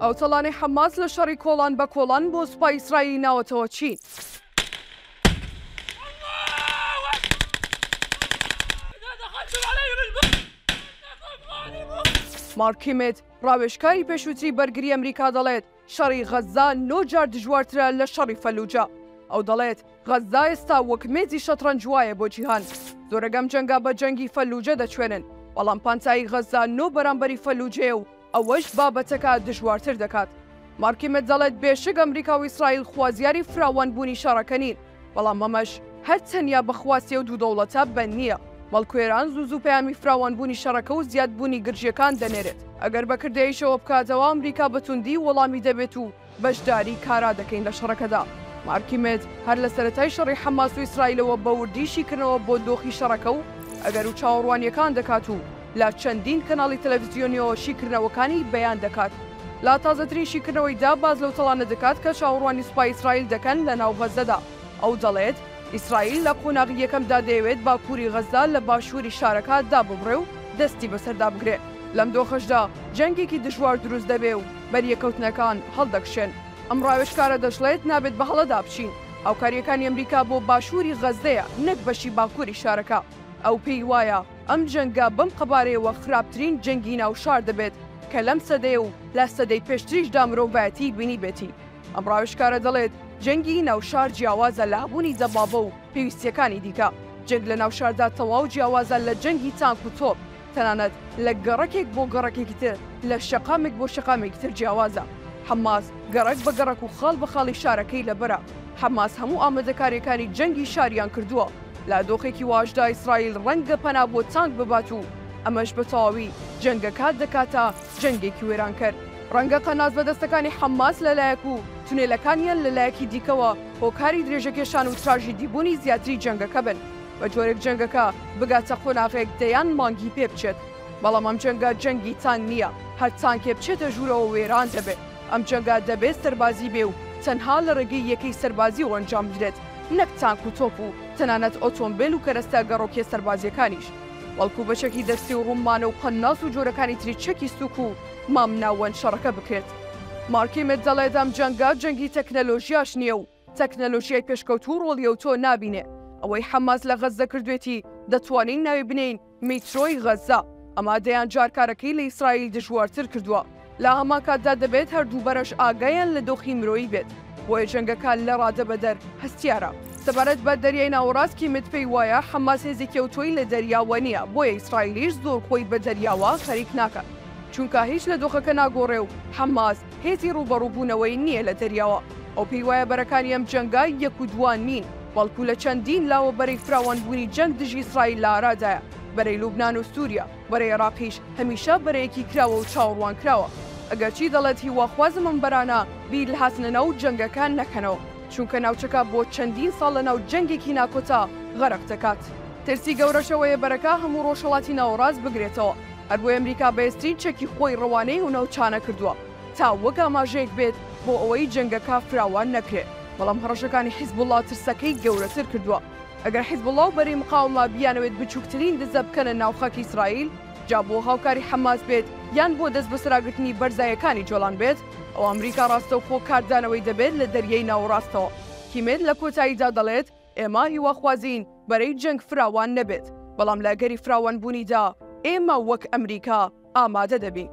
ئەو تەڵانەی حەماس لە شەڕی کۆڵان بە کۆڵان بۆ سوپای ئیسرائیلی ناوەتەوە چین؟ مارک کیمت، ڕاوێژکاری پێشووتری بەرگری ئەمریکا دەڵێت، شەڕی غەززە نۆ جار دژوارترە لە شەڕی فەلوجە. ئەو دەڵێت، غەززە ئێستا وەک مێزی شەتڕەنج وایە بۆ جیهان. زۆرێک ئەم جەنگە بە جەنگی فەلوجە دەچوێنن، بەڵام پانتایی غەززە نۆ بەرامبەری فەلوجەیە و ئەوەش بابەتەکە دژوارتر دەکات. مارک کیمت دەڵێت، بێشک ئەمریکا و ئیسرائیل خوازیاری فراوانبوونی شەڕەکە نین، بەڵام ئەمەش هەر تەنیا بە خواستی ئەو دوو دەوڵەتە بەند نییە، بەڵکو ئێران زوو زوو پەیامی فراوانبوونی شەڕەکە و زیادبوونی گرژییەکان دەنێرێت. ئەگەر بە کردەییشەوە بکات ئەوا ئەمریکا بە توندی وەڵامی دەبێت و بەشداری کارا دەکەین لە شەڕەکەدا. مارک کیمت هەر لە سەرەتای شەڕی حەماس و ئیسرائیلەوە بە وردی شیکردنەوە بۆ دۆخی شەڕەکە و ئەگەر و چاوەڕوانییەکان دەکات و لە چەندین کەناڵی تەلەفزیۆنیەوە شیکردنەوەکانی بەیان دەکات. لە تازەترین شیکردنەوەیدا باس لەو تەڵانە دەکات کە چاوەڕوانی سوپای ئیسرائیل دەکەن لە ناو غەززەدا. ئەو دەڵێت، ئیسرائیل لە قۆناغی یەکەمدا دەیەوێت باکووری غەززە لە باشووری شارەکە داببڕێ و دەستی بەسەردا بگرێ. لەم دۆخەشدا جەنگێکی دژوار دروست دەبێ و بەریەکەوتنەکان هەڵدەکشێن. ئەم ڕاوێژکارە دەشڵێت، نابێت بە هەڵەدا بچین. هاوکارییەکانی ئەمریکا بۆ باشووری غەززەیە نەک بەشی باکووری شارەکە. ئەو پێی وایە ئەم جەنگە بەم قەبارەیەوە خراپترین جەنگی ناو شار دەبێت کە لەم سەدەیە و لە سەدەی پێشتریشدا مرۆڤایەتی بینیبێتی. ئەم ڕاوێژکارە دەڵێت، جەنگی ناو شار جیاوازە لە هەبوونی دەبابە و پێویستییەکانی دیکە. جەنگ لە ناو شاردا تەواو جیاوازە لە جەنگی تانک و تۆپ، تەنانەت لە گەڕەکێک بۆ گەڕەکێکی تر، لە شەقامێک بۆ شەقامێکی تر جیاوازە. حەماس گەڕەک بە گەڕەک و خاڵ بە خاڵی شارەکەی لەبەرە. حەماس هەموو ئامادەکارییەکانی جەنگی شاریان کردووە. لە دۆخێکی واشدا ئیسرائیل ڕەنگە پەنا بۆ تانک ببات و ئەمەش بە تەواوی جەنگەکە دەکاتە جەنگێکی وێرانکەر. ڕەنگە قەناس بەدەستەکانی حەماس لە لایەک و تونێلەکانیان لە لایەکی دیکەوە هۆکاری درێژەکێشان و تراژیدیبوونی زیاتری جەنگەکە بن، بە جۆرێک جەنگەکە بگاتە قۆناغێک دەیان مانگی پێ بچێت. بەڵام ئەم جەنگە جەنگی تانک نییە، هەر تانکێ بچێتە ژوورەوە وێران دەبێت. ئەم جەنگە دەبێت سەربازی بێ و تەنها لە ڕێگەی یەکەی سەربازیەوە ئەنجام بدرێت. نەک تانک و تۆپ و تەنانەت ئۆتۆمبێل و کەرەستە گەڕۆکیە سەربازیەکانیش، بەڵکو بە چەکی دەستی و ڕوممانە و قەنناس و جۆرەکانی تری چەکی سوک و مامناوەند شەڕەکە بکرێت. مارک ئیمت دەڵێت ئەم جەنگە جەنگی تەکنەلۆژیاش نیە و تەکنەلۆژیای پێشکەوتوو ڕۆڵی ئەوتۆ نابینێ، ئەوەی حەماس لە غەززە کردوێتی دەتوانین ناوی بنێین میترۆی غەززە، ئەمە دەیان جار کارەکەی لە ئیسرائیل دژوارتر کردووە. لە هەمان کاتدا دەبێت هەردوو بەرەش ئاگایان لە دۆخی مرۆیی بێت، بۆیە جەنگەکە لە ڕادەبەدەر هەستیارە. سەبارەت بە دەریای ناوەڕاست کیمت پێی وایە حەماس هێزێکی ئەوتۆی لە دەریاوە نییە، بۆیە ئیسرائیلیش زۆر خۆی بە دەریاوە خەریک ناکات، چونکە هیچ لە دۆخەکە ناگۆڕێ و حەماس هێزی ڕووبەڕووبوونەوەی نییە لە دەریاوە. ئەو پێی وایە بەرەکانی ئەم جەنگە یەک و دووان نین، بەڵکو لە چەندین لاوە بەرەی فراوانبوونی جەنگ دژی ئیسرائیل لە ئارادایە، بەرەی لوبنان و سوریا، بەرەی عێراقیش هەمیشە بەرەیەکی کراوە و چاوەڕوانکراوە، ئەگەرچی دەڵێت هیواخوازم ئەم بەرانە بیر لە هاتنە ناو جەنگەکە نەکەنەوە، چونکە ناوچەکە بۆ چەندین ساڵ لەناو جەنگێکی ناکۆتا غەرق دەکات. ترسی گەورەش ئەوەیە بەرەکە هەموو ڕۆژهەڵاتی ناوەڕاست بگرێتەوە، هەر بۆیە ئەمریکا بەهێزترین چەکی خۆی ڕەوانەی ئەو ناوچانە کردووە. تا وەک ئاماژەیەک بێت بۆ ئەوەی جەنگەکە فراوان نەکرێ، بەڵام هەڕەشەکانی حیزبوڵڵا ترسەکەی گەورەتر کردووە. ئەگەر حیزبوڵڵا و بەرەی مقاوەمە بیانەوێت بچووکترین دزە بکەنە ناو خاکی ئیسرائیل، جا بۆ هاوکاری حەماس بێت یان بۆ دەستبەسەراگرتنی بەرزاییەکانی جۆلان بێت، ئەوا ئەمریکا ڕاستەوخۆ کاردانەوەی دەبێت لە دەریای ناوەڕاستەوە. کیمێت لە کۆتاییدا دەڵێت، ئێمە هیواخوازین بەرەی جەنگ فراوان نەبێت، بەڵام لە ئەگەری فراوانبوونیدا ئێمە وەک ئەمریکا ئامادە دەبین.